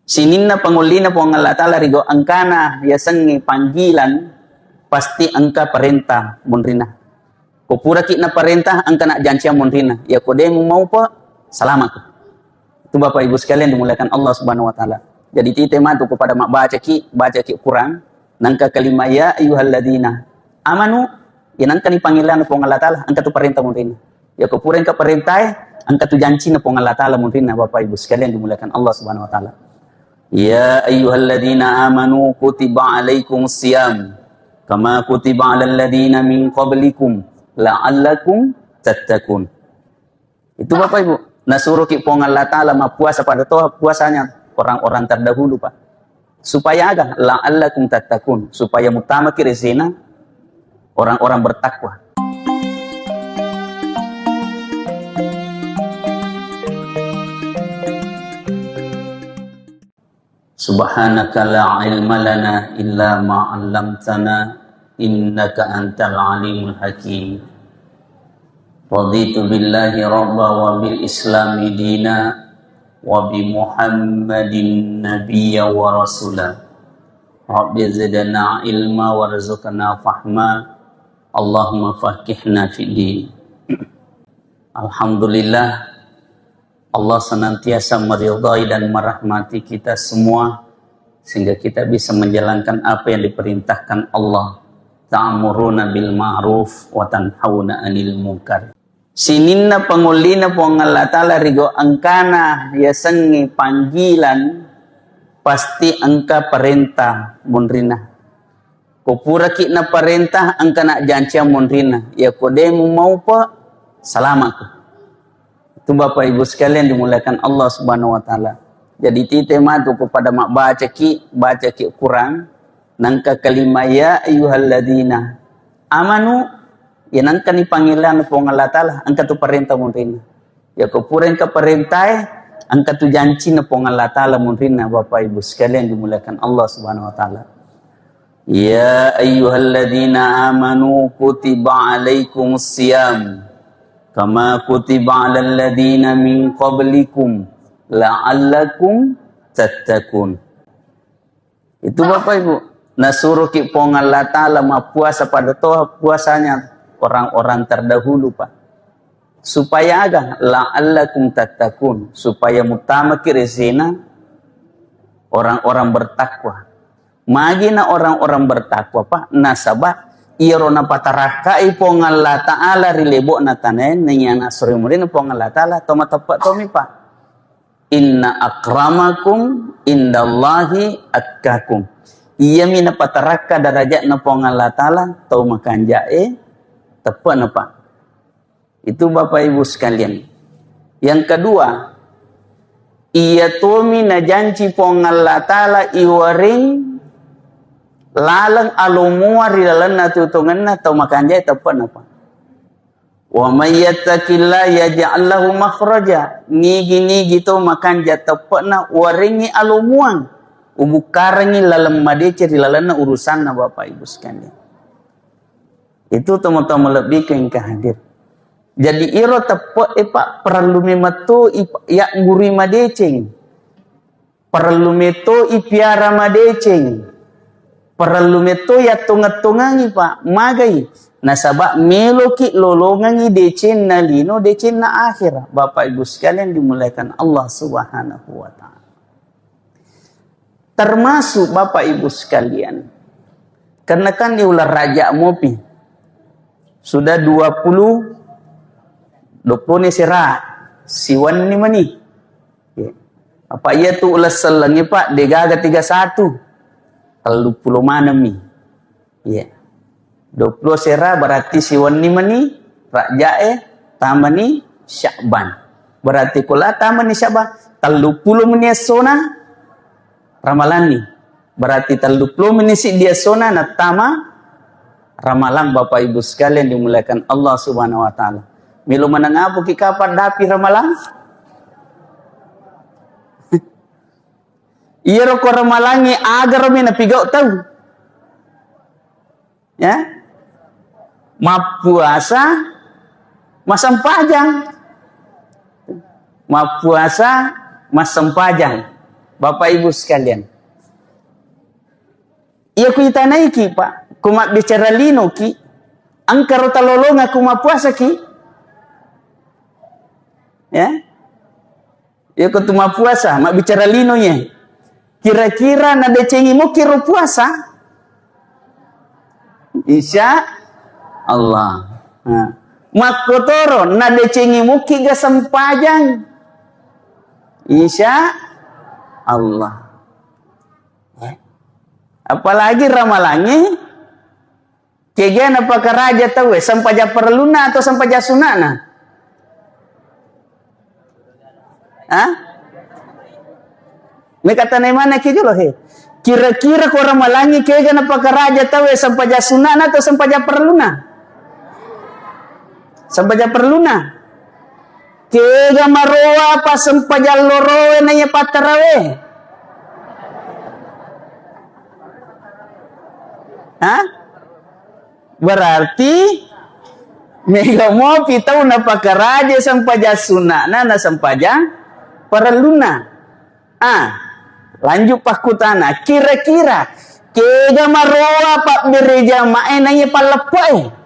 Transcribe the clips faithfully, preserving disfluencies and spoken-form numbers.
Sininna pangollina Puang Allah Ta'ala ri gau engkana yasengnge panggilan, pasti engka parenta munrinna. Ko puraki naparenta, engka najanciang munrinna. Iya ko de mumaupa, salama'ko. Itu Bapak Ibu sekalian dimuliakan Allah Subhanahu wa Ta'ala. Jadi tite matu kepada mabbacaki, bacaki Quran, nangka kalima ya ayyuhalladzina amanu, ya nangka ni panggilan Puang Allah Ta'ala, engka tu parenta munrinna. Ya ko pura engka parentae, engka tu jancina Puang Allah Ta'ala munrinna, Bapak Ibu sekalian dimuliakan Allah Subhanahu wa Ta'ala. Ya ayyuhalladzina amanu kutiba alaikumus siyam kama kutiba alal ladzina min qablikum la'allakum tattaqun. Itu Bapak Ibu, nasuroki Puang Allah Ta'ala mappuasa pada toha puasanya orang-orang terdahulu, Pak. Supaya aga? La'allakum tattaqun, supaya mutamaki rezina orang-orang bertakwa. Subhanaka la ilma lana illa ma 'allamtana innaka antal alimul hakim. Raditu billahi rabba wa bil islami dina wa bi Muhammadin nabiyya wa rasula. Rabbi zidna ilma warzuqna fahma. Allahumma faqihna fid din. Alhamdulillah, Allah senantiasa meridai dan merahmati kita semua, sehingga kita bisa menjalankan apa yang diperintahkan Allah. Ta'muruna bil ma'ruf wa tanhauna 'anil munkar. Sininna pangollina Puang Allah Ta'ala ri gau engkana yasengnge panggilan, pasti engka parenta munrinna. Ko puraki naparenta, engka najanciang munrinna. Iya ko de mumaupa, salama'ko. Itu Bapak Ibu sekalian dimuliakan Allah Subhanahu wa Ta'ala. Jadi tite matu kepada mabbacaki, bacaki Quran, nangka kalima ya ayyuhalladzina amanu, ya nangka ni panggilan Puang Allah Ta'ala, engka tu parenta munrinna. Ya ko pura engka parentae, engka tu jancina Puang Allah Ta'ala munrinna, Bapak Ibu sekalian dimuliakan Allah Subhanahu wa Ta'ala. Ya ayyuhalladzina amanu kutiba alaikumus siyam kama kutiba alal ladzina min qablikum la'allakum tattaqun. Itu Bapak Ibu, nasuroki Puang Allah Ta'ala mappuasa pada toha puasanya orang-orang terdahulu, Pak. Supaya aga? La'allakum tattaqun, supaya mutamaki rezina orang-orang bertakwa. Magina orang-orang bertakwa, Pak? Nasaba iyaro napatarakkai Puang Allah Ta'ala ri lebo'na tanae, naiya nasuri murinna Puang Allah Ta'ala, to mateppe' tomi, Pak. Inna akramakum indallahi atqakum. Iyami napatarakka darajatna Puang Allah Ta'ala, tau makanja'e, teppe'na, Pak. Itu Bapak Ibu sekalian. Yang kedua, iya tomi najanci Puang Allah Ta'ala iwareng laleng alo mua ri lalenna tutongenna, tau makanja'e, teppe'na, Pak. Wa may yattaqillaha yaj'al lahu makhraja. Nigi-nigi to makanja teppe'na, warengngi alomuang. Ubukkarengngi laleng madeceng ri lalenna urusanna, Bapak Ibu sekalian. Itu tomatoa malebbiku engka hadir. Jadi iro teppe'e, Pak, parellu memetto i, yaggurui madeceng. Parellu metto ipiara madeceng. Parellu metto yattongeng-tongengi, Pak. Magai? Nasaba meloki lolongengi decenna lino, decenna akhera. Bapak Ibu sekalian dimuliakan Allah Subhanahu wa Ta'ala. Termasuk Bapak Ibu sekalian. Karena kan di ular raja mopi. Sudah dua puluh, dua puluh ni sera, siwenni mani. Ya. Apa iya tu uleng sellengnge, Pak, degaga tiga satu. Telluppulo maneng mi. Ya. Dua puluh sera berarti siwenni mani Raja'e, tamani Sya'ban. Berarti kula tamani Sya'ban, telluppulo mani essona Ramalanni. Berarti telluppulo mani siddi essona nattama Ramalang, Bapak Ibu sekalian dimuliakan Allah Subhanahu wa Ta'ala. Melo maneng apoki kapang dapi Ramalang? Iyaro ko Ramalangnge agaro mi napigau tau. Ya? Mappuasa, massempajang. Mappuasa, massempajang. Bapak Ibu sekalian, iya ku itanaiki, Pak, ku mabbicara linoki, engkaro talolonga ku mappuasaki? Ya? Iya ku tu mappuasa, mabbicara lino iya. Kira-kira nadecengi mukiro puasa? Insya Allah. Nah. Makkotoro nadecengi muki ga sempajang? Insya Allah. Ya. Apalagi ramalangi, kega napakaraja tauwe, sempajang parelluna atau sempajang sunana? Hah? Mekatane mana ki jolo he? Kira-kira ko ramalangi kega napakaraja tauwe, sempajang sunana atau sempajang parelluna? Sempajang parelluna. Kega maroa pa sempajang loroe naiya pattarawe? Hah? Berarti mega mopi tau napakaraja sempajang sunna'na na sempajang parelluna. Ah, lanjut pakkutana, kira-kira kega maroa pabbere jama'e naiya palleppe'e?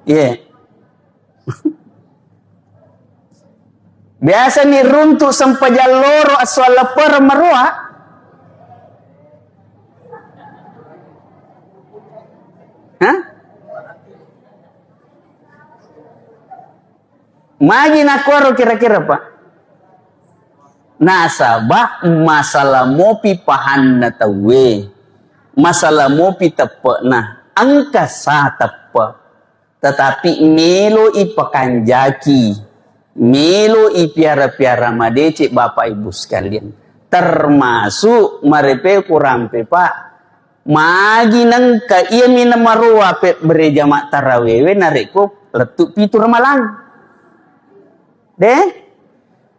Iya. Biasa ni runtu sempajang loro esso alleppereng maroa. Hah? Magi nakkoro kira-kira, Pak? Nasaba masalah mopi pahanna tauwe. Masalah mopi teppe'na. Engka sa teppe'. Tetapi melo ipakanjaki, melo ipiara-piara madeceng, Bapak Ibu sekalian. Termasuk marepe kurampe, Pak. Magi nengka iyami namaroa pebbere jama tarawewe narekko lettu pitu ramalang. De?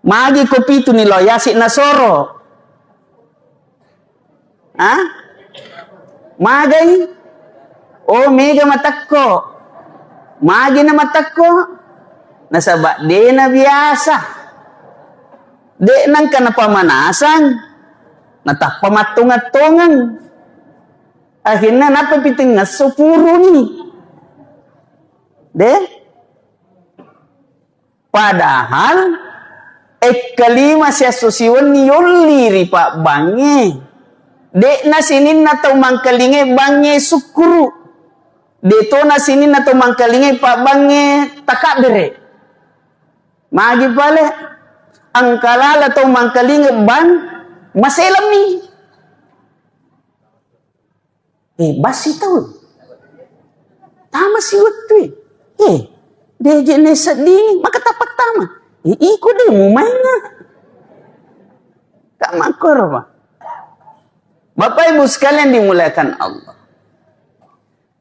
Magi ko pitu ni lo yasi nasoro. Ah? Magai? Oh, mega matekko. Magi na matekko? Nasaba de na biasa. De nengka napamanasang. Natappa mattongeng-tongeng. Akhirna nappa pitingngesso puruni. De? Padahal ekkalima siasso siwenni yolli ri pabbangnge. De'na sininna tau mangkalingai bangnge sukkuru. Detona sininna tau mangkalingai pabbangnge takabbere. Magi pale engka lala tau mangkalingai bang maselemmi. Eh, bassi tau. Tama si wettue. Eh, deje ne seddingi, maka tapattama. Eh, iko de mumainga. Tak makkoro, Pak. Bapak Ibu sekalian dimuliakan Allah.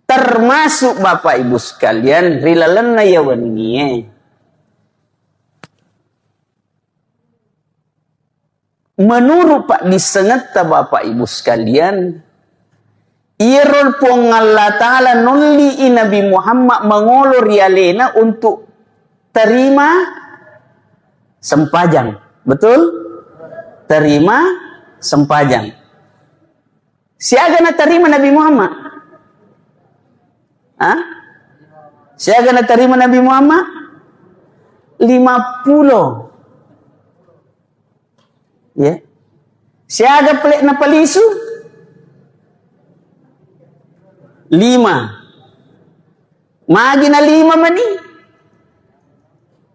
Termasuk Bapak Ibu sekalian, ri lalenna ya wennie. Menurut paddissengetta, Bapak Ibu sekalian, iyaro Puang Allah Ta'ala nolli i Nabi Muhammad mangolo ri alena untuk terima sempajang. Betul? Terima sempajang. Siaga natarima Nabi Muhammad? Hah? Siaga natarima Nabi Muhammad? Lima pulo. Ya. Siaga pale napalisu? Lima. Magi na lima mani?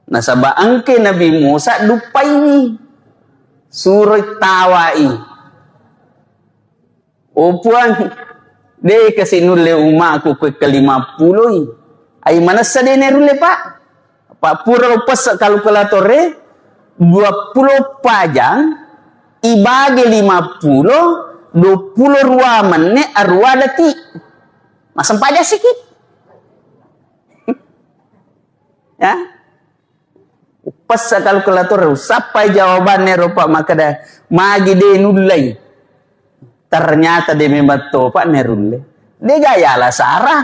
Nasaba engke Nabi Musa duppaini. Suroi tawai. Oh Puang, de kasi nulle umaku ko ke lima puloi. Ai manessa de nerulle, Pak. Pak pura upessa kalkulator e, dua pulo pajang ibage lima pulo, dua pulo rua menne arua detik. Massempajang siki. Ya. Upessa kalkulator, usappai jawabanna ero, Pak, makkeda, magi de nullei. Ternyata de memang to, Pak, nerulle. De gaya ala sara.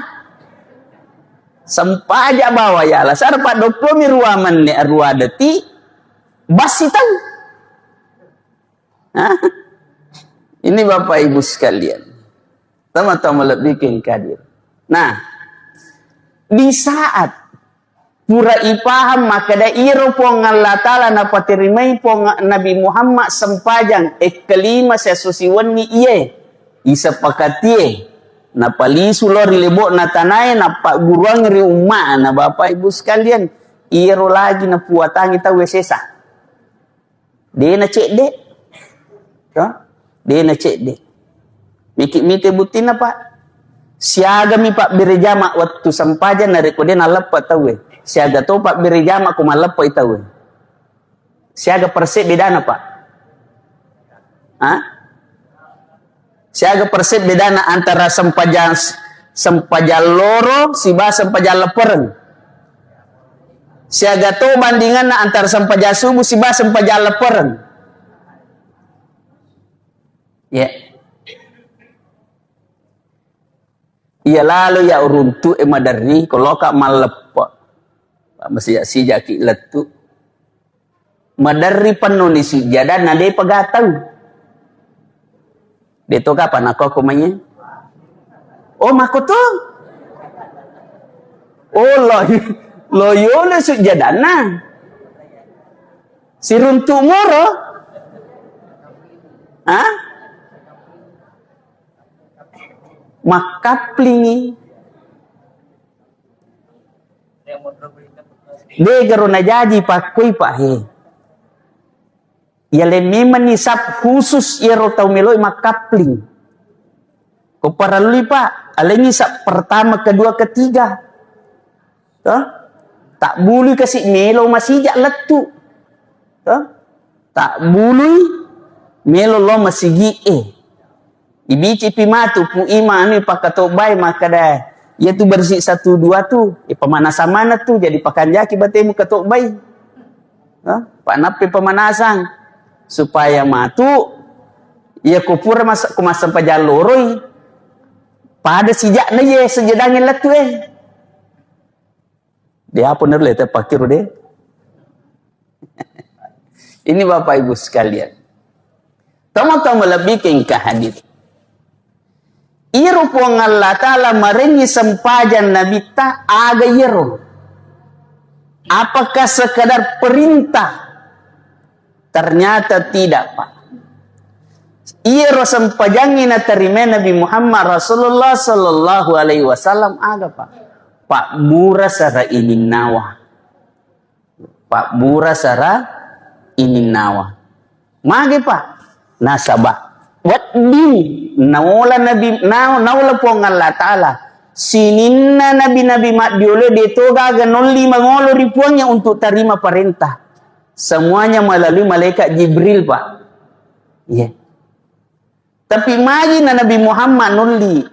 Sempaja bawa yala. Sara paddopplomi rua menne, rua detik, bassi tau. Hah? Ini Bapak Ibu sekalian. Tama-tama lebih ke kadir. Nah, di saat pura ipaham makkeda iro Puang Allah Ta'ala napaterimai Puang Nabi Muhammad sempajang ekkelima sesso siwenni iye isepakatie napalisu lao ri lebo'na tanae nappagguruang ri umma'na. Bapak Ibu sekalian, iyaro lagi napuatangi tau sesa. De' nacedde'. To? De' nacedde'. Miki mite buttinna, Pak. Siagami pabbere jama' wettu sempajang narekko de' nalleppa tauwe. Siaga to pabbere jama' ko malleppai tauwe. Siaga perse' bedana, Pak? Ha? Siaga persen bedana antara sempajang, sempajang loro siba sempajang leppereng? Siaga to bandinganna antara sempajang subuh siba sempajang leppereng? Ya. Iya lalo ya uruntu e maderri, ko loka malleppe. Masija-sijaki lettu. Maderri pennoni sujjadanna de'pa gatau. De' to kapa nakoko maiye. Oh, makoto. Oh, lo, lo yolo sujjadanna. Siruntu moro. Hah? Makkaplingi. Degaro najaji pakkoi, Pak, he. Yaleng memenni sab khusus iyaro tau meloi makkapling. Ko parellui, Pak, alengi sab pertama, kedua, ketiga. Toh? Tabbului kasi melo masija lettu. Toh? Tabbului melo lo masigi e. Ibicipi matu Pu Imang anu pakkatobbai makkeda, iyatu bersih satu dua tu, eh, pemanasan mana tu, jadi pakanjaki batemu katobbai. Toh? Panappi pemanasan supaya matu iya ko pura mas-, ko massempajang loroi pada sijakna iye sejedangi lettu e. De' apa nerle te pakkiru de'. Ini Bapak Ibu sekalian. Tama-tama lebih ke engka hadir. Iyaro Puang Allah Ta'ala marengi sempajang Nabitta aga iyaro? Apakah sekadar perintah? Ternyata tidak, Pak. Iyaro sempajangngi naterima Nabi Muhammad Rasulullah sallallahu alaihi wasallam aga, Pak? Pabbura sara ininnawa. Pabbura sara ininnawa. Magi, Pak? Nasaba wedding naola Nabi, na-, naola Puang Allah Ta'ala sininna nabi-nabi maddiolo de' to gaga nolli mangolo ri Puangnya untuk tarima parentah. Semuanya melalui malaikat Jibril, Pak. Iya. Tapi magi na Nabi Muhammad nolli?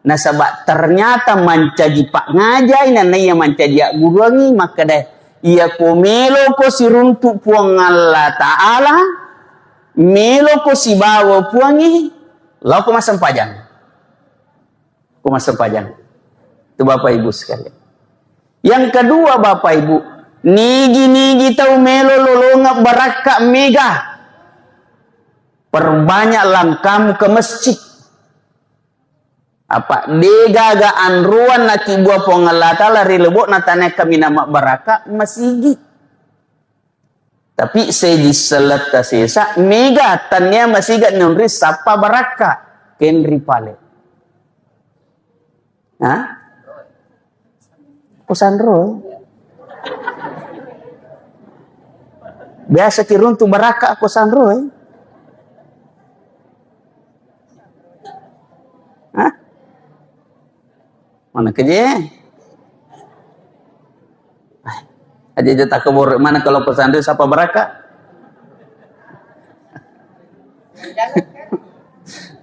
Nasaba ternyata mancaji pangajai, na naiya mancaji agguruangngi, makkeda, iya ko meloko siruntu Puang Allah Ta'ala, meloko sibawa Puangngi, laoko massempajang. Ko massempajang. Itu Bapak Ibu sekalian. Yang kedua, Bapak Ibu, nigi-nigi tau melo lolongeng barakka mega, perbanyak langkamu ke masjid. Apa de' gaga anruan nakibbua Puang Allah Ta'ala ri lebo'na tanae kaminang mabbarakka masigi. Tapi seji selletta sesa mega tania masiga nionri sappa barakka kenri pale. Ha? Ko sanro? Biasa kiruntu barakka ko sanro, eh? Hah? Mana keje? Aja-aja tak kebor mana kalau pesantren sapa barakka?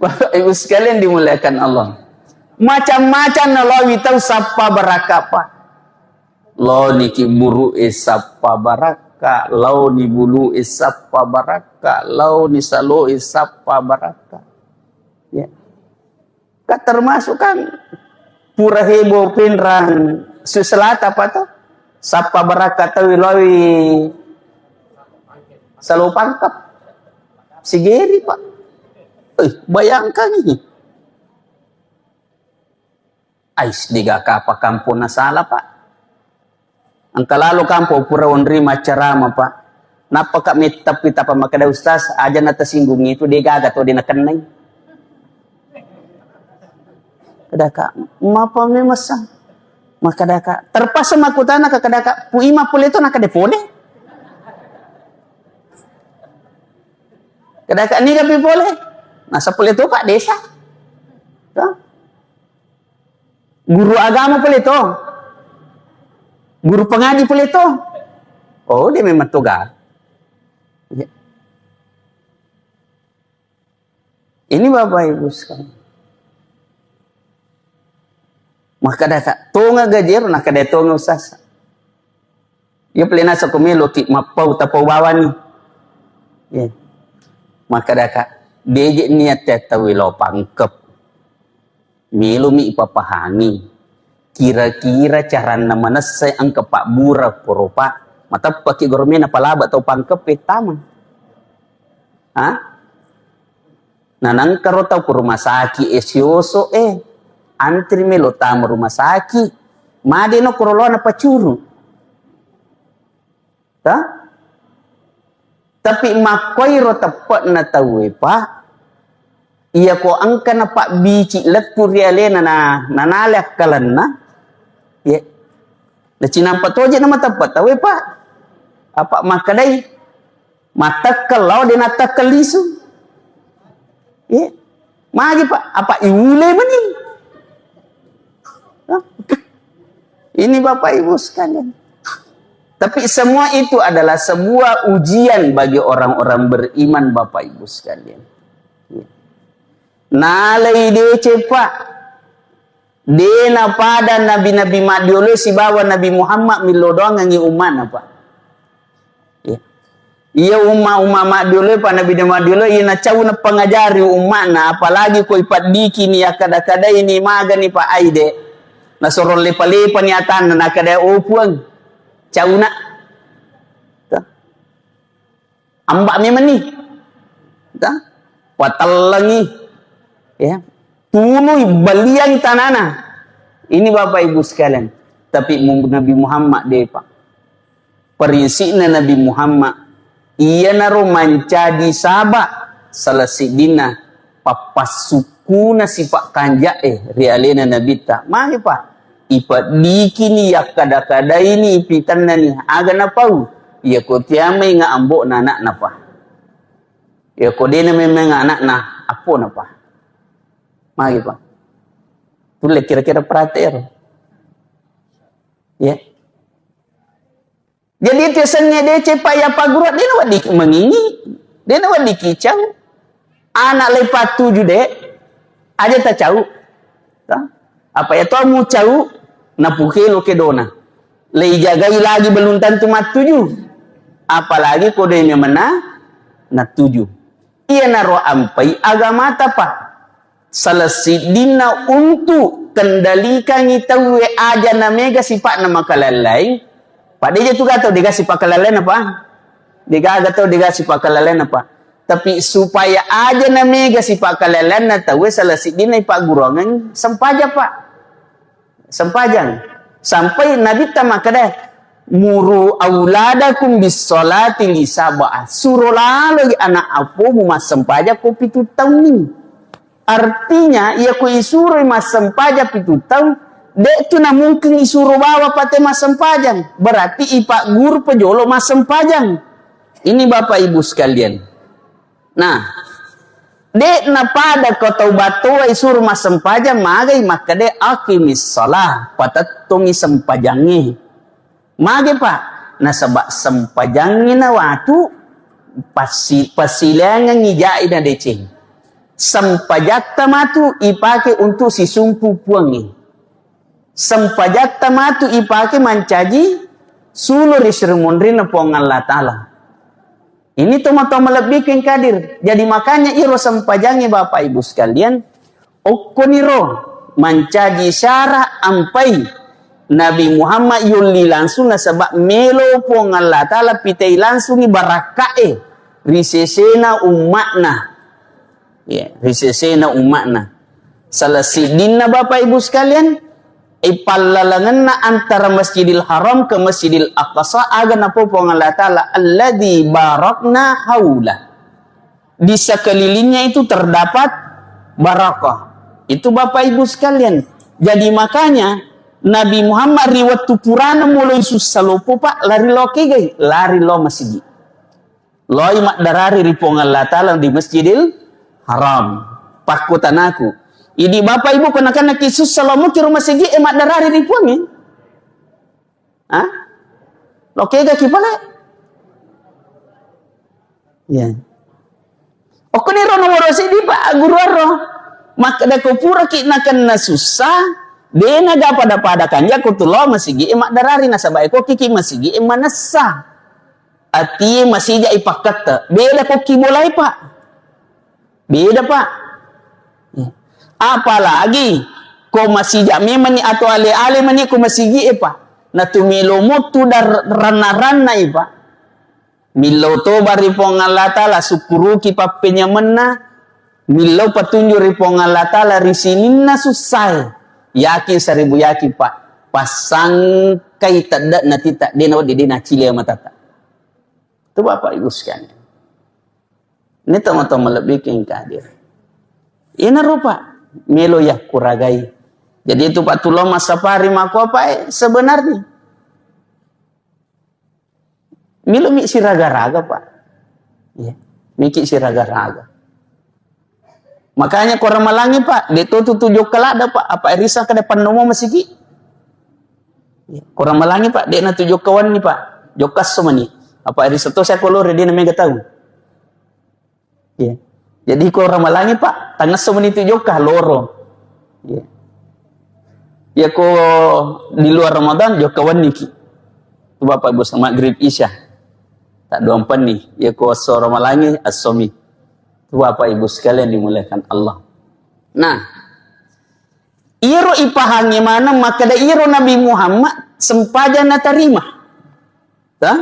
Bapak Ibu sekalian dimuliakan Allah. Macam-macam nalawi tau sapa barakka, Pak. Lao ni kiburu e sapa barakka, lao ni bulu e sapa barakka, lao ni salo e sapa barakka. Ya. Kan termasuk kan pura heboh Penrang, Sui Selatan apa to? Sappa barakka tau lowi Salo Pangkep. Sigeri, Pak. Eh, bayangkan ini. Ais, dega kapa kampong nasala, Pak. Engka lalo kampong pura onri maccarama, Pak. Nappa ka mettappi tapa makkeda, "Ustaz, aja natasinggung itu, degaga to de nakennai." Kedaka, "Mapa memesang?" Makkedaka, terpaksa makkutana ka kedaka, "Pu ima pole to?" Nakkeda, "Pole." Kedaka, "Niga pi pole?" Nasa pole to, Pak, desa. Toh? Guru agama pole to? Guru pengaji pole to? Oh, dia memang toga. Ya. Ini Bapak Ibu sekalian. Makkedaka, "Tonga gajero?" Nakkeda, "Tonga, Ustaz." Iya pale naseng ko meloki mappau tapau bawani. Ya. Makkedaka, "Deje niat tauwe lao Pangkep. Melomi ipapahangi. Kira-kira caranna manessai engka pabbura poropa. Mateppaki goromena palaba tau Pangkep e tama." Ha? Nanangkaro tau ku rumah sakit e, sioso e, antri melo tama rumah sakit. Madeno koroloana pacuru. Ta? Tapi makkoiro teppe'na tauwe, Pak. Iyako engka napabbici lettu ri alena na, nanale akkalenna. Ye. Nacinampa toje namateppe tauwe, Pak. Apa makkedai? Mattekkeng lao de nattekkeng lisu. Ye. Magi, Pak? Apa iule meni? Hah? Ini Bapak Ibu sekalian. Tapi semua itu adalah sebuah ujian bagi orang-orang beriman, Bapak Ibu sekalian. Ya. Nalai deceng, Pak. De napada nabi-nabi maddiolo sibawa Nabi Muhammad millo doangengngi umma'na, Pak. Ya. Iya umma-umma maddiolo, Pak, nabi de maddiolo, iya nacau napangajari umma'na, apalagi koi paddikini, akkada-kadaini magani, Pak, aide. Nasoro lepa-lepani atanna, nakada, "Oh, Puang, cauna." Tuh. Amba memenni. Ta? Watellengi. Ya. Tunui, baliangi tanana. Ini Bapak Ibu sekalian. Tapi mu-, Nabi Muhammad depa. Perinsikna Nabi Muhammad. Iyanaro mancaji saba salah siddinna pappassukkuna sipa kanja'e ri alena Nabitta. Magi, Pak? Ipeddikini, yakkada-kadaini, ipitennani, aga napau? Iyako tiamainga ambo'na ana'na, Pak. Iyako dena memeng ana'na, appona, Pak. Magi, Pak? Tulle kira-kira perhatian. Ya. Jadi, itu sengnge deceng, Pak, ya, Pak Guru, de naweddiki mengingi, de naweddiki cau. Anak le pattuju, de, aja tacau. Ta? Apa ya to mu cau, napukelo kedona. Le ijagai lagi belum tentu mattuju. Apalagi kode memena nattuju. Iyanaro ampai agamata, Pak. Salah siddinna untuk kendalikangi tauwe aja na mega sipa'na makalallaing, Pak, deja tu gaga tau dega sipakalallainna, Pak. Degaga tau dega sipakalallainna, Pak. Tapi supaya aja na mega sipakalallainna tauwe, salah siddinna ipagguruangeng sempajang, Pak. Sempajang. Sampai Nabitta makkeda, "Muru auladakum bis sholati li sab'a." Suro laloi anak apomu massempajang ko pitu taunni. Artinya, iyako isuroi massempajang pitu taung, de tu namungkin isuro bawa pate massempajang. Berarti ipagguru pejolo massempajang. Ini Bapak Ibu sekalian. Nah, de napada ko tau batoa isuro massempajang, magai makkeda, "Aqimis shalah, patettongi sempajangnge." Mage, Pak? Nasaba sempajangnge na watu passi-, passileangengngi jai na deceng. Sempajatta matu ipake untuk sisumpu Puangnge. Sempajatta matu ipake mancaji sulo ri srimunrinna Puang Allah Ta'ala. Ini tomatoa malebbiku yang kadir. Jadi makanya iro sempajangnge Bapak Ibu sekalian, okkoniro mancaji syarat ampai Nabi Muhammad yolli langsung nasaba melo Puang Allah Ta'ala pitai langsungi barakka'e ri sesena umma'na. Ya, ri sesena umma'na. Salah siddinna Bapak Ibu sekalian, ipallalangenna antara Masjidil Haram ke Masjidil Aqsa aga napau Puang Allah Ta'ala, "Alladzi barakna haula." Di sekelilingnya itu terdapat barakah. Itu Bapak Ibu sekalian. Jadi makanya Nabi Muhammad ri wettu purana mulai sussa loppo, Pak, lari lo kegai, lari lo masigi. Loi maddarari ri Puang Allah Ta'ala di Masjidil Haram. Pakkutanaku. Idi Bapak Ibu, ko nakanaki sussa lo muki rumah sigi e maddarari ri Puang e? Hah? Lo kega ki pale? Ya. Okkoni ro nomor sidi Pak guru arro. Makkeda ko pura ki nakenna sussa, de naga pada-pada kanja ko tulo masigi e maddarari nasaba e ko kiki masigi e manessa. Atie masija ipakkette. Beda ko ki bolai, Pak. Beda, Pak. Apalagi ko masija memang ni atau ale-ale mani ko masigi e, Pak. Natu melo mottu dar ranna-ranna e, Pak. Millau toba ri Puang Allah Ta'ala, sukkuruki pappenyamenna, millau patunju ri Puang Allah Ta'ala ri sininna sussae. Yakin seribu yakin, Pak. Passangkai tedde na tita, de na weddi, de na cile matata. Itu Bapak Ibu sekalian. Ini teman-teman lebih ke hadir. Ini rupa melo ya kuragai. Jadi itu Pak Tulo Masapari mako apa eh sebenarnya? Melo mi siraga-raga, Pak. Ya, miki siraga-raga. Makanya ko ramalangi, Pak, de to tutu jokka ladda, Pak. Apa irisa ke depan nomo masigi? Ya, ko ramalangi, Pak, de na tu jokka wanni, Pak. Jokka esso mani. Apa irisa to saya kolore de na mega tahu. Ya. Jadi ko ramalangi, Pak, tangesso mani tu jokka loro. Ya. Ya ko di luar Ramadan jokka wanni ki. Tu Bapak Ibu sama maghrib isya. Tak dua empat nih. Ya ko esso ramalangi, essomi. Bapak Ibu sekalian dimuliakan Allah. Nah, iro ipahangi maneng makkeda iro Nabi Muhammad sempajang natarima. Ta?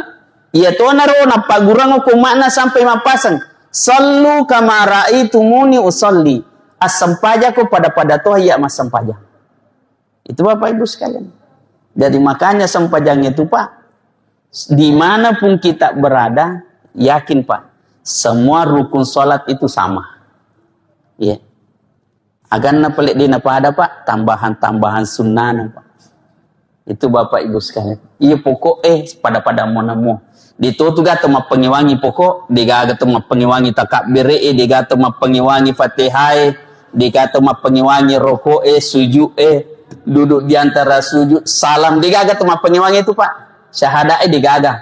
Iya tonaro nappagurang ko makna sampai mappasang. Sallu kama ra'aitumuni usalli. Assempajako pada-pada toha iya massempajang. Itu Bapak Ibu sekalian. Jadi makanya sempajang itu, Pak, dimanapun kita berada, yakin, Pak, semua rukun salat itu sama. Iya. Aganna pale de napada, Pak, tambahan-tambahan sunnana, Pak. Itu Bapak Ibu sekalian. Iya pokok eh pada-pada mo namo. Di to tu gato mappengewangi pokok, de gaga to mappengewangi takabbere eh, de gato mappengewangi Fatihah eh, de gato mappengewangi roko eh, sujud eh, duduk di antara sujud, salam, de gaga to mappengewangi itu, Pak. Syahadat eh de gaga.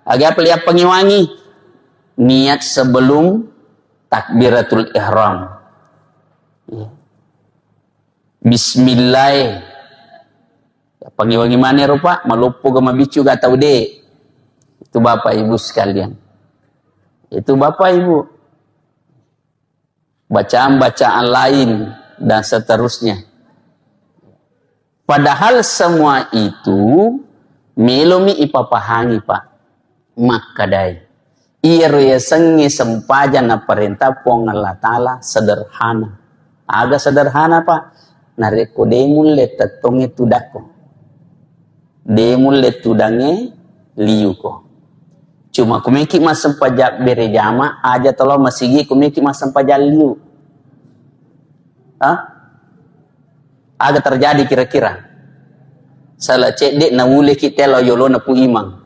Aga pale appengewangi niat sebelum takbiratul ihram. Iya. Bismillah. Pangiwangi mane rupa, maloppo ga mabiccu ga tau de. Itu Bapak Ibu sekalian. Itu Bapak Ibu. Bacaan-bacaan lain dan seterusnya. Padahal semua itu melomi ipapahangi, Pak. Makkedai. Iyaro yasengnge sempajang naparenta Puang Allah Ta'ala sederhana. Aga sederhana, Pak? Narekko de mulle tettongnge tudakko. De mulle tudangnge liuko. Cuma kumeki massempajang berejama, aja tolo masigi kumeki massempajang liu. Hah? Aga terjadi kira-kira? Sala cedde nauleki telo yolona Pu Imang.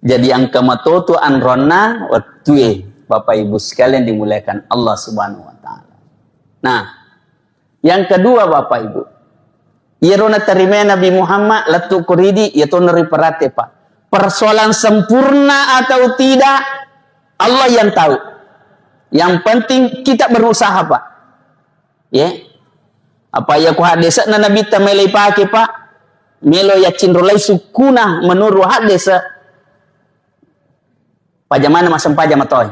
Jadi engka matoto anronna wettue, Bapak Ibu sekalian dimuliakan Allah Subhanahu wa Ta'ala. Nah, yang kedua Bapak Ibu, iyaro natarima Nabi Muhammad lettu kuridi, iya tonno riperate, Pak. Persoalan sempurna atau tidak, Allah yang tahu. Yang penting kita berusaha, Pak. Ya. Apa iya ku haddese'na Nabitta melo ipake, Pak? Melo yaccinrolai sukkuna menurut haddese. Pajamana massempajang matoi.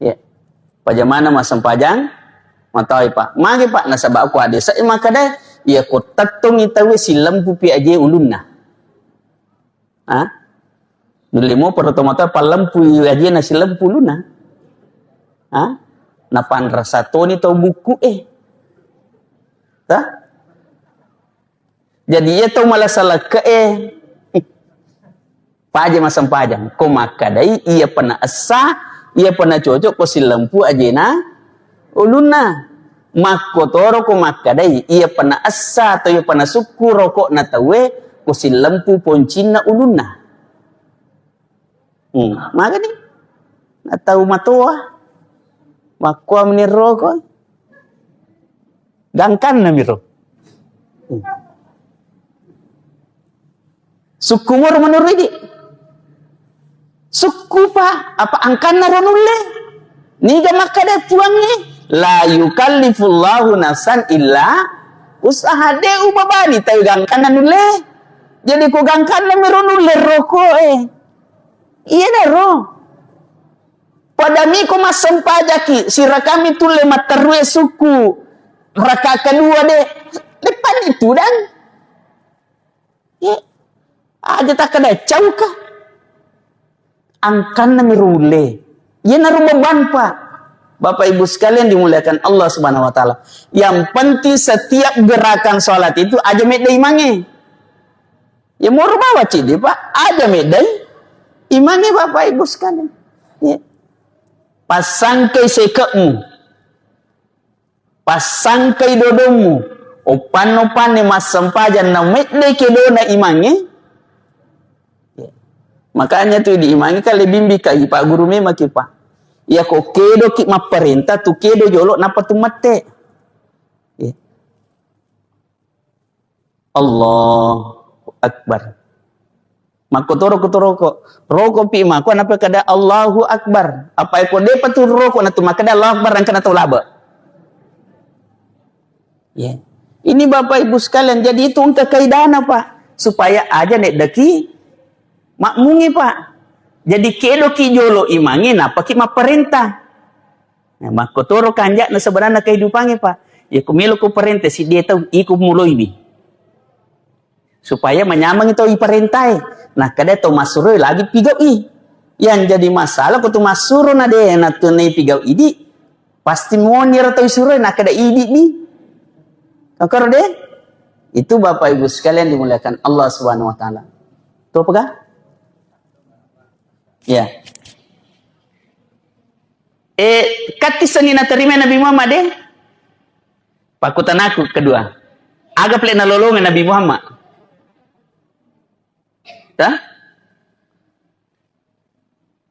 Ya. Pajamana massempajang matoi, Pak. Magi, Pak, nasaba ku haddese makkeda Iya ko tettongi tauwe sillempupi aje ulunna. Ha? Nulle mo poro tomatoa pallempu aje na sillempu ulunna. Ha? Napanrasa toni tau bukku e. Ta? Jadi iya tau malasa lekke'e, paja massempajang. Ko makkadai iya pena essa, iya pena cocok ko sillempu ajena ulunna. Makkotoro ko makkadai iya pena essa atau iya pena sukku rokokna tauwe ko sillempu poncinna ulunna. Hmm, magani? Na tau matoa. Makkuami roko. Gangkanna miro. Hmm. Sukku moro menurut idi. Sukku pa, apa angkanna ro nulle? Niga makkada puangnge? La yukallifullahu nafsan illa usaha. De ubabani tau gangkanna nulle. Jadi ko gangkanna miro nulle roko e. Iyanaro. Padami ko massempajaki, sirakami tulle matterue sukku, raka kedua de, depan itu dan. Ye, aja takkeda cauka. Angkanna mi rulle. Iyanaro beban, Pak. Bapak Ibu sekalian dimuliakan Allah Subhanahu wa Ta'ala. Yang penting setiap gerakan sholat itu aja medda imange. Ya moro bawa cidi, Pak. Aja meddai imange, Bapak Ibu sekalian. Ya. Pasangkai sekekmu. Pasangkai dodommu. Opanno panne massempajang na meddai kedona imange. Ya. Makanya tu di imange kan lebih bimbi kai, Pak Guru memang ki, Pak. Ya ko kedo ki mapparenta tu kedo jolo napa tu mette. Ya. Allahu Akbar. Makkotoro kotoroko. Roko pi mako napa kada Allahu Akbar. Apa ko depa tu roko na tu makkada Allahu Akbar angkana tau laba. Ya. Ini Bapak Ibu sekalian, jadi itu engka kaidana, Pak. Supaya aja neddaki makmungi, Pak. Jadi kedoki jolo imangi napaki mapparenta. Nah, makkotoro kanja'na sebenarna kehidupangnge, Pak. Ya, ku melo ku parenta siddi tau, iko muloiwi. Supaya manyameng tau iparentae. Nah, kada tau massuroi lagi pigau'i. Yang jadi masalah ko tu massuro na de na tu nei pigau idi. Pasti moni ro tau isuroi, nah kada idi ni. Kakaro de? Itu Bapak Ibu sekalian dimuliakan Allah Subhanahu wa Ta'ala. Tuh apa kah? Ya. Eh, katti senni naterima Nabi Muhammad, eh? Pakkutanaku kedua. Aga pale nalolongeng Nabi Muhammad? Hah?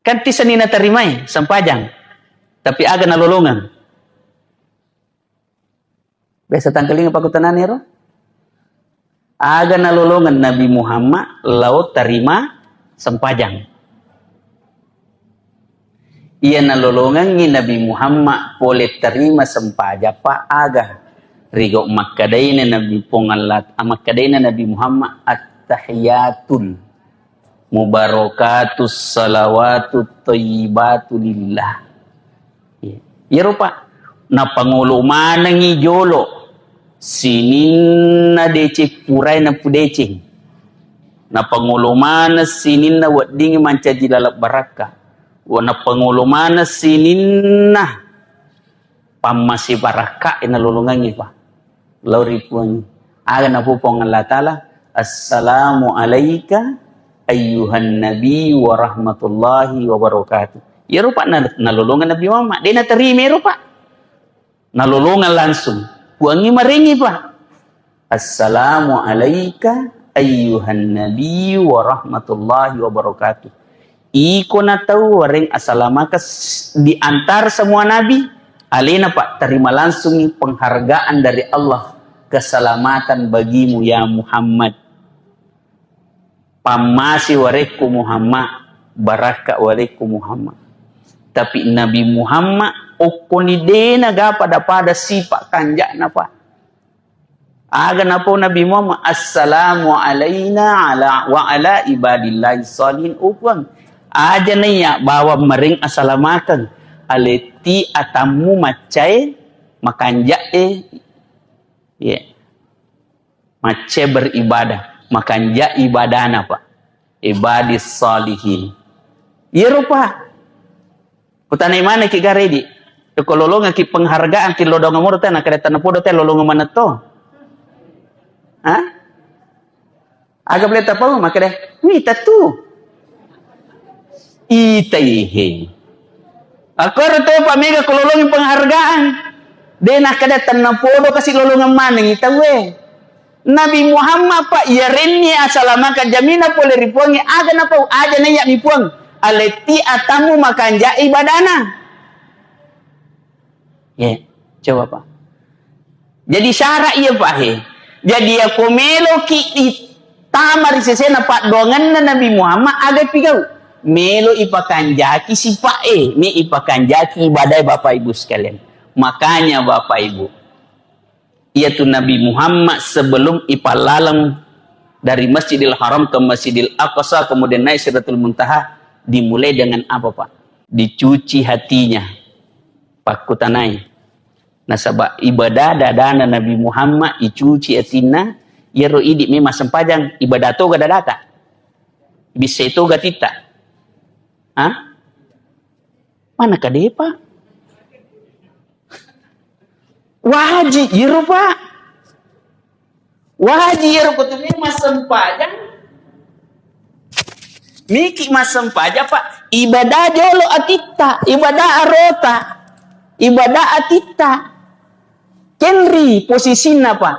Katti senni naterimai sempajang. Tapi aga nalolongeng? Biasa tangkalinga pakkutanana ero? Aga nalolongeng Nabi Muhammad lao tarima sempajang. Iya nalolongengngi Nabi Muhammad pole tarima sempajang pa aga. Rigau makkadaina Nabi Puang Allah, makkadaina Nabi Muhammad, "Attahiyatul mubarakatus salawatut thayyibatu lillah." Iya. Iyaro, Pak, napangolo manengngi jolo sininna deceng purae napudeceng. Napangolo maneng sininna weddingngi mancaji laleng barakka. Wa napangolo maneng sininna pammase barakka e nalolongengngi, Pak. Lao ri Puang. Aga napo Puang Allah Ta'ala, "Assalamu alaika ayyuhan nabi wa rahmatullahi wa barakatuh." Iyaro, Pak, na-, nalolongeng Nabi Muhammad. De naterima ero, Pak. Nalolongeng langsung. Puangngi marengngi, Pak. "Assalamu alaika ayyuhan nabi wa rahmatullahi wa barakatuh." Iko na tau wareng asalamakeng s-, di antara semua nabi, alena, Pak, terima langsung penghargaan dari Allah, "Keselamatan bagimu ya Muhammad." Pammase warekku Muhammad, barakka warekku Muhammad. Tapi Nabi Muhammad okkoni de naga pada-pada sipa kanja'na, Pak. Aga napau Nabi Muhammad, "Assalamu alaina ala, wa ala ibadillahi shalihin." Oh Puang, aja naiya bawang mareng asalamakeng, aletti atammu maccae, makanja'e. Iya. Macce beribadah, makanja ibadana, Pak. Ibadis salihin. Iyaro, Pak. Kutanai maneng ki garedi. Ko lolongeng ki penghargaan ki lodong moro tena kada tena podo te lolongeng manetto. Hah? Aga boleh tapau makkeda, "Wih, tentu." Itaihe. Akkoro to pa mega ko lolongeng penghargaan. De nakkeda tenna podo kasi lolongeng maneng itawe. Nabi Muhammad pa iyarenni asalamakang jamina pole ri Puangnge aga napau aja naiya mi Puang. Aletti atammu makanja ibadana. Ye, coba, Pak. Jadi syarat iya, Pak, he. Jadi, yako meloki i-, tama ri sesena paddoangenna Nabi Muhammad, aga pigau? Melo ipakanjaki sipa'e, me ipakanjaki ibadae, Bapak Ibu sekalian. Makanya, Bapak Ibu, iyatu Nabi Muhammad sebelum ipallaleng dari Masjidil Haram ke Masjidil Aqsa, kemudian naik Sidratul Muntaha, dimulai dengan apa, Pak? Dicuci hatinya. Pakkutanai. Nasaba ibadah dadana Nabi Muhammad icuci atinna, iyaro idi memang sempajang ibadah toga dadata. Bissai toga titta. Hah? Mana kadepa? Wajib iro, Pak. Wajib iyaro ko tu massempajang. Miki massempajang, Pak. Ibadah jolo atitta, ibadah arota, ibadah atitta. Kenri posisinna, Pak.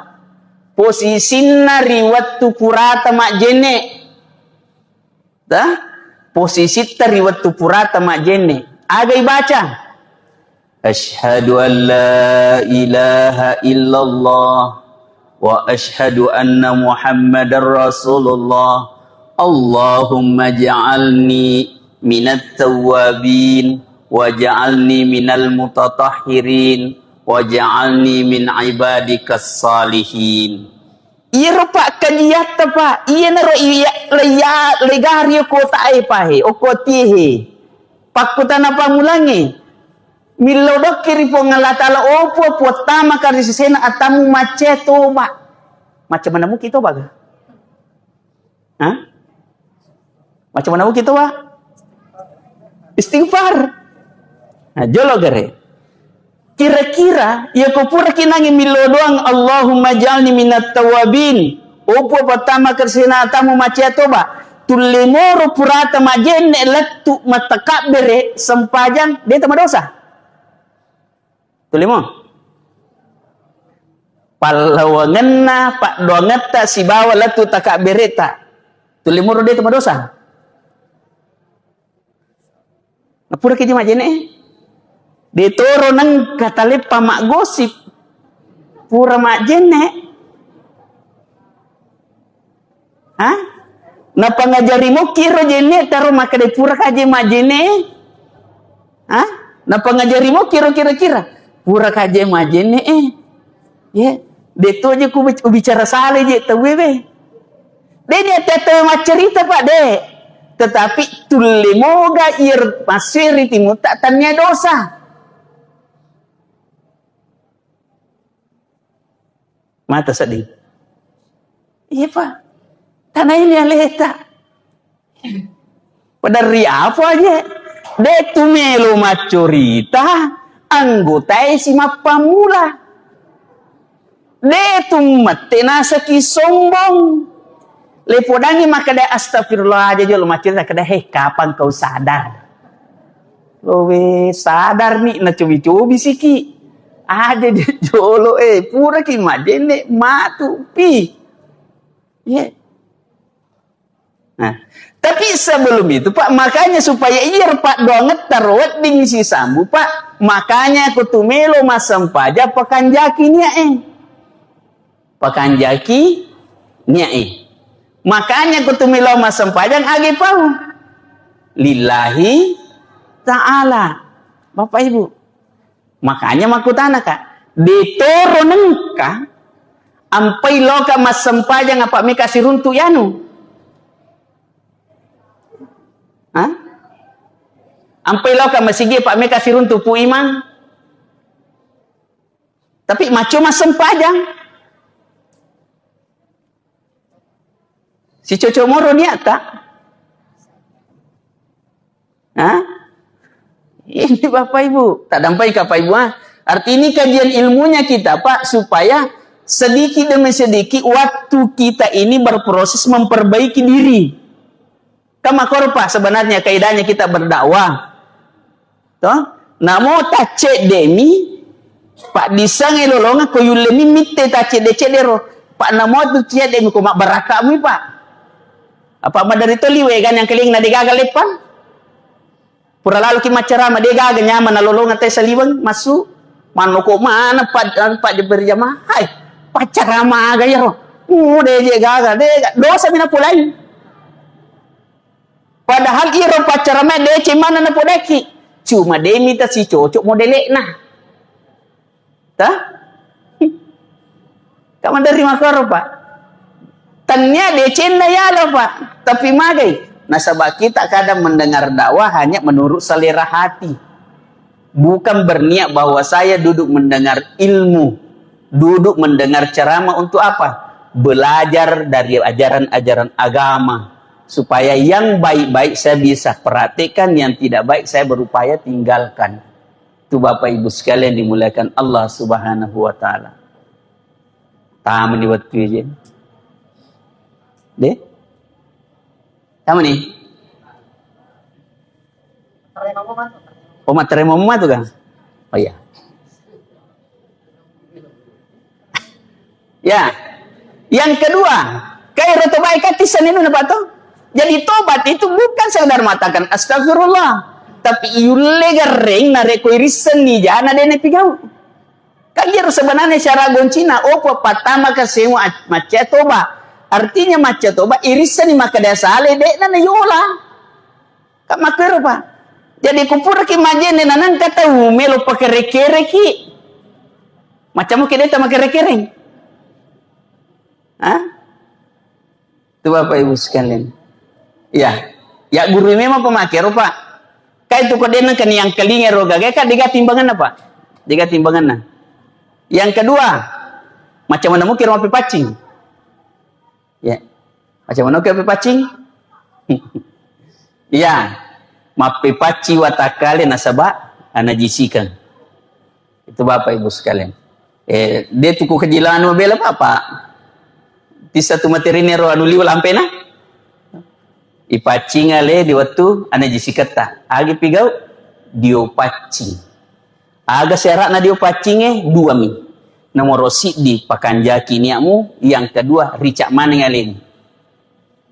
Posisinna ri wettu purata majjenne. Dah? Posisitta ri wettu purata majjenne. Aga ibaca? Asyhadu an la ilaha illallah wa asyhadu anna Muhammadar Rasulullah. Allahumma ja'alni minat tawwabin wa ja'alni minal mutatahhirin wa ja'alni min ibadikas salihin. Iyaro pakkajiatta, Pak, iyanaro iya, leiya, legario kotae, Pak, he, okko atie, he. Pakkutana pammulangnge. Millau dokki ri Puang Allah Taala, "Oh, Puang, Puang, tamaka ri sesena atammu macca toba." Macca mana muki toba ga? Hah? Macam mana muki toba? Istighfar. Nah, jolo gare. Kira-kira, iya ko pura kinangi millo doang, "Allahumma jalni minat tawabin." Opo pertama kersina tamu macia toba. Tulle moro purata majenne lettu matakabbere sempajang, de tamadosa. Tullemo. Pallawangenna paddoangetta sibawa lettu takabberetta. Tullemoro de tamadosa. Napura keje majjenne. De toro nengka taleppa maggosip. Pura majjenne. Ha? Napangajari mokki ro jenne taro makkeda pura kaje majjenne. Ha? Napangajari mokki ro kira-kira pura kaje majjenne. Ye, de to je ku bic-, ubicara sale je tauwe we. De ni ate-ate maccerita, Pak, de. Tetapi tulle moga ir masiri timutta tania dosa. Mata sedih. Iya, Pak. Tanah ini aleta. Pada ri apa aja? De tu melo maccorita, anggotae si mappammula. De tu mette nasaki sombong. Le podangi makkeda astagfirullah aja jolo maccorita, keda, "He, kapan kau sadar?" Lowe sadar ni, nacobi-cobi siki. Aja je jolo, eh, puraki majenne matu pi. Ye. Nah, tapi sebelum itu, Pak, makanya supaya iya paddoangetta ro wedding sisambu, Pak, makanya ko tumelo massempajang pakanjaki niae. Pakanjaki niae. Makanya ko tumelo massempajang age pau. Lillahi ta'ala. Bapak Ibu. Makanya makkutana, Kak, de toro nengka ampai loka massempajang apa meka siruntu yanu? Hah? Ampai loka masigi apa meka siruntu Pu Imang? Tapi macco massempajang. Sicocok moro niatta. Hah? Ini Bapak Ibu, tak dampai Bapak Ibu, ah. Arti ini kajian ilmunya kita, Pak, supaya sedikit demi sedikit waktu kita ini berproses memperbaiki diri. Kan makkoro, Pak, sebenarnya kaidahnya kita berdakwah. Toh? Namo taccedde'mi, Pak, disengnge lolonga ko yulleni mitte taccedde-cedde ro. Pak, namo tu cedde'mi ko mabbaraka'mi, Pak. Apa maderri to liwe' kan yang keling na degaga leppang? Pura laloki maccarama, degaga nyaman nalolonga te saliweng massu. Manoko mana, Pak, anu, Pak, berjamaah. Hai, paccarama aga iyaro. Uh, deje gaga, dega. Dosa mina pulai. Padahal iro paccarama deceng mana napodaki. Cuma demi ta sicocok modele'na. Tah? Kamu dari makoro, Pak. Tania decenna yalo, Pak. Tapi magai. Nasaba kita kadang mendengar dakwah hanya menurut selera hati. Bukan berniat bahwa saya duduk mendengar ilmu, duduk mendengar ceramah untuk apa? Belajar dari ajaran-ajaran agama, supaya yang baik-baik saya bisa praktekkan, yang tidak baik saya berupaya tinggalkan. Itu Bapak Ibu sekalian dimuliakan Allah Subhanahu wa Ta'ala. Tamani waktu aja. Deh? Tamani? Oh, matteremo matu kan? Oh iya. Ya. Yang kedua, kairo tobai kati senenu na pato. Jadi tobat itu bukan sekedar mengatakan astagfirullah, tapi yulle gareng narekko irissenni jana dene pigau. Kan iyaro sebenarnya syarat goncina, opo pattama ka semu a-, macca toba. Artinya macca toba, irissenni makkeda sale, de'na nayola. Kan makkero, Pak. Jadi kupuraki majene nanangka tau melo pakere-kereki. Macam mungkin deta makere-kereng. Hah? Itu Bapak Ibu sekalian. Ya, ya guru memang pemakai ro, Pak. Kai tu kok denang kan yang kelinga ro gaga, kan dega timbanganna, Pak. Dega timbanganna. Yang kedua, macam mana mungkin mau paccing? Ya. Macam mana mungkin paccing? Ya. Mappepacci watakkale nasaba anajisikang. Itu Bapak Ibu sekalian. Eh, de tuku kejilangan mabela Bapak. Tissa tu materi nero anu liwa lampena. Ipaccing ale di wettu anajisiketta. Agi pigau? Dio paccing. Aga syaratna dio paccinge? Duami. Nomoro siddi, pakanjaki niatmu. Yang kedua, ricak maneng alemu.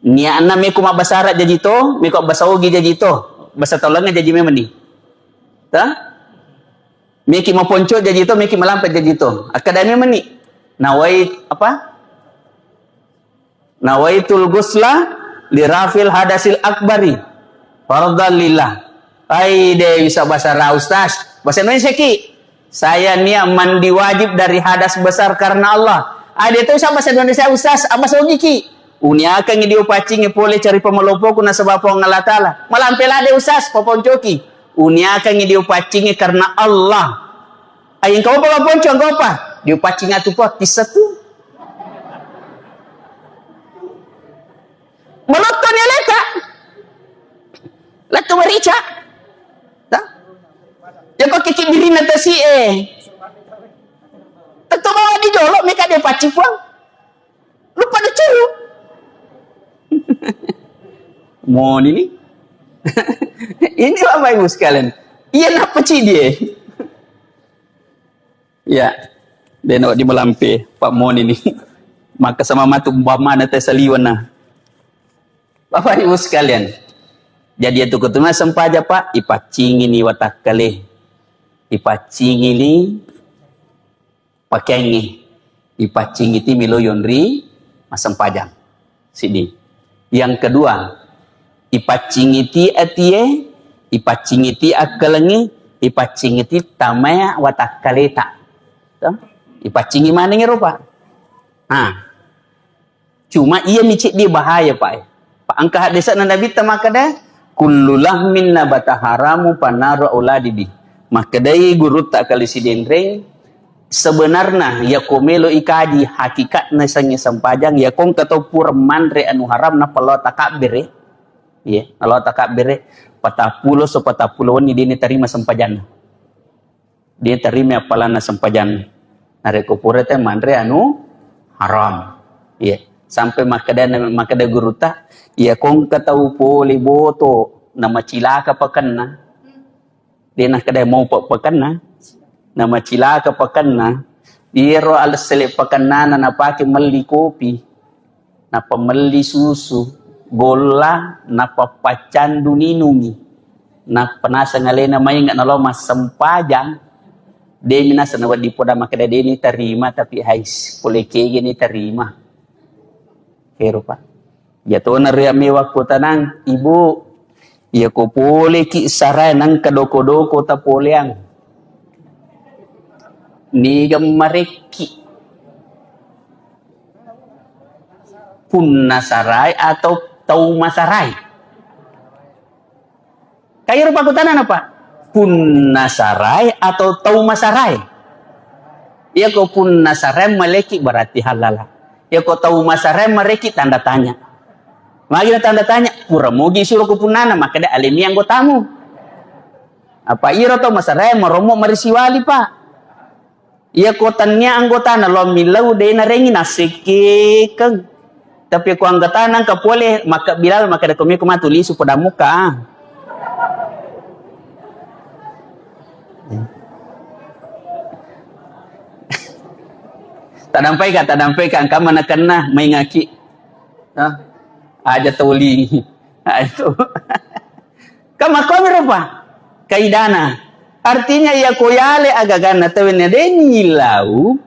Niatna meko mabbasa Arab jaji to, meko mabbasa Ogi jaji to, basa tau laingnge jaji memang ni. Ta? Meki maponco jaji to, meki malampe jaji to. Akkeda memang ni. Nawai apa? Nawaitul ghusla li rafil hadasil akbari. Fardhan lillah. Ai de bisa bahasa Arab, Ustaz. Bahasa Indonesia ki. Saya niat mandi wajib dari hadas besar karena Allah. Ade to sapa sedonde saya Ustaz, apa sogiki? Uniakangi dio paccingi pole cari pamalopoku nasaba Puang Allah Ta'ala. Malampe lade Ustaz, paponcoki. Uniakangi dio paccingi karena Allah. Ayang kau apa ponco, kau apa? Dio paccing atu po, tissa tu. Malottoni aleta. Lettu marica. Ta? Joko kiki birina tasi e. Tetto bawa di jolo, meka dia paci puang. Lupa dicuru. Moni ni. Ini Bapak Ibu sekalian. Iya napa ci dia? Ya, dena di melampe, Pak Moni ni. Maka sama matu bamana teh saliwana. Bapak Ibu sekalian, jadi itu ketemu sempaja, Pak, ipaccingi ni watakkale, ipaccingi ni pakengi, ipaccingi ti milo yonri masempajang. Siddi. Yang kedua, ipaccingi ti atie, ipaccingi ti akkalengi, ipaccingi ti tamaya watakkaleta. Toh? Ipaccingi maneng ero, Pak. Nah, cuma iya mi ceddi bahaya, Pak. Pak, engka hadisna Nabi ta makkeda, "Kullu lahmin nabata haramu fanaru auladibi." Makkedai gurutta kali sidenreng, Sebenarna, yako melo ikaji hakikatna sengnge sempajang, yako engka tau pura manre anu haram, nappa lao takabbere. Iya, lao takabbere, patappulo so patappulo wenni dini tarima sempajanna. Dia tarima appalanna sempajanna. Narekko pura te manre anu haram. Iya, sampai makkeda, makkeda guruta, yako engka tau pole boto, namacilaka pakenna. De nakkeda mau pe-, pakenna, namacilaka pakenna. Iyaro alessele pakennana napake melli kopi, nappa melli susu, golla, nappa paccandu ninungi. Nappa naseng alena mainga nalo massempajang. Demi naseng nawedding poda makkeda deni tarima, tapi hais, pole kegeni tarima. Kero, Pak. Iya tona riya mewa kutanang, Ibu, iya ko poleki sarae nangka doko-doko tapoleang. Niga marekki. Punna sarai atau tau masarai? Kairo pakkutanana, Pak. Punna sarai atau tau masarai? Iyako punna sarai maleki berarti halala. Iyako tau masarai mareki tanda tanya. Magi na tanda tanya, pura mogi suro ko punnana, makkeda alemi anggotamu. Apa iro tau masarai marommo marisiwali, Pak. Iya ko tannia anggotana lao millau de narengi nasekkekeng. Tapi ko anggotana engka pole makkabbilal makkeda ko meko matu lisu poda muka. Tadampai ka, tadampai ka, engka mana kenna maingaki. Hah? Aja toli. Nah, itu. Kan makkomi rupa kaidana. Artinya, iya ko yale agaganna tawwe na de nyilau,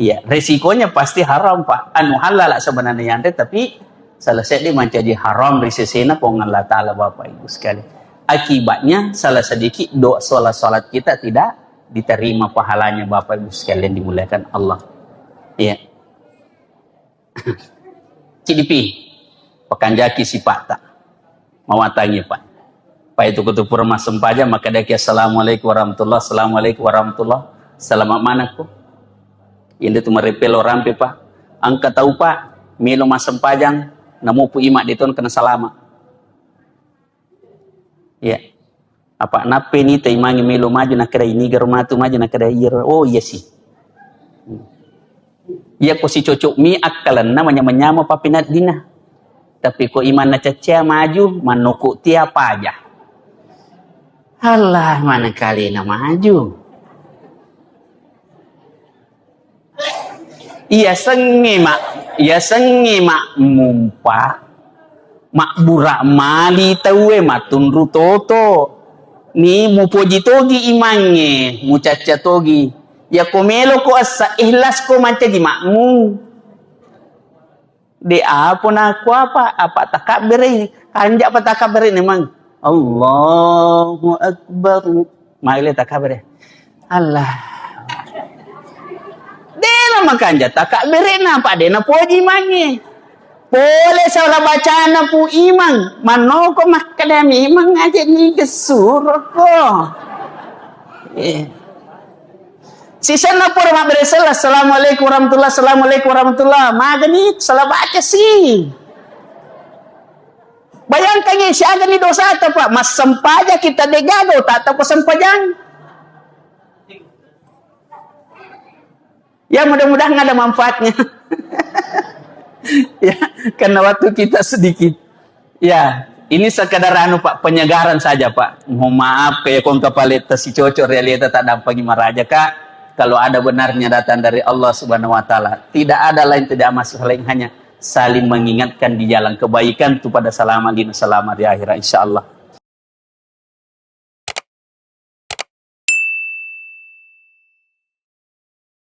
iya, resikonya pasti haram, Pak. Anu halala sebenarnya yanre, tapi salah seddi mancaji haram ri sesena Puang Allah Ta'ala, Bapak Ibu sekalian. Akibatnya, salah sedikit doa, salat-salat kita tidak diterima pahalanya, Bapak Ibu sekalian dimuliakan Allah. Iya. Cidipi, pakanjaki sipata. Mawatangi, Pak. Pak itu kutu pura massempajang, makkadaki, "Assalamualaikum warahmatullah, assalamualaikum warahmatullah." Selamat manakku. Ini tu marepelo rampe, Pak. Angka tau, Pak, melo massempajang, namupu ima deton kena salama. Iya. Apa nappa ni taimangi melo maju, nakkeda ini garo matu maju, nakkeda iya. Oh, iya sih. Iya ko sicocok mi akkalenna manyama-nyama papinaddina. Tapi ko imanna caccea maju, mannoko tia paja. Allah, mana kalena maju. Iyasengnge ma-, iyasengnge ma'mumpa, mabbura mali tauwe, mattunru toto. Ni mupoji togi imangnge, mucacca togi. Yako meloko essa ikhlas ko mancaji makmum. De apa nakua apa, apa takabbere, kanja apa takabbere memang. Allahu Akbar. Maile takabbere. Allah. Dena makanja takabbere na apa dena poji manye. Pole salah bacana pu imang. Manoko makkada memang aja ni gesuroko. Eh. Sisenna pura mabbere sella, "Assalamualaikum warahmatullah, assalamualaikum warahmatullah." Magani salah baca sih. Bayangkan ya, siaga ni dosa apa, Pak? Massempajang kita degaga, tak tahu kesempajang. Ya, mudah-mudahan ada manfaatnya. Ya, karena waktu kita sedikit. Ya, ini sekadar anu, Pak, penyegaran saja, Pak. Mohon maaf, kayak kong kepala tasi cocok realita tak dampingi maraja, Kak. Kalau ada benarnya datang dari Allah Subhanahu wa Ta'ala, tidak ada lain, tidak masuk lain, hanya saling mengingatkan di jalan kebaikan tu pada selama lino selama di akhirat, insya Allah.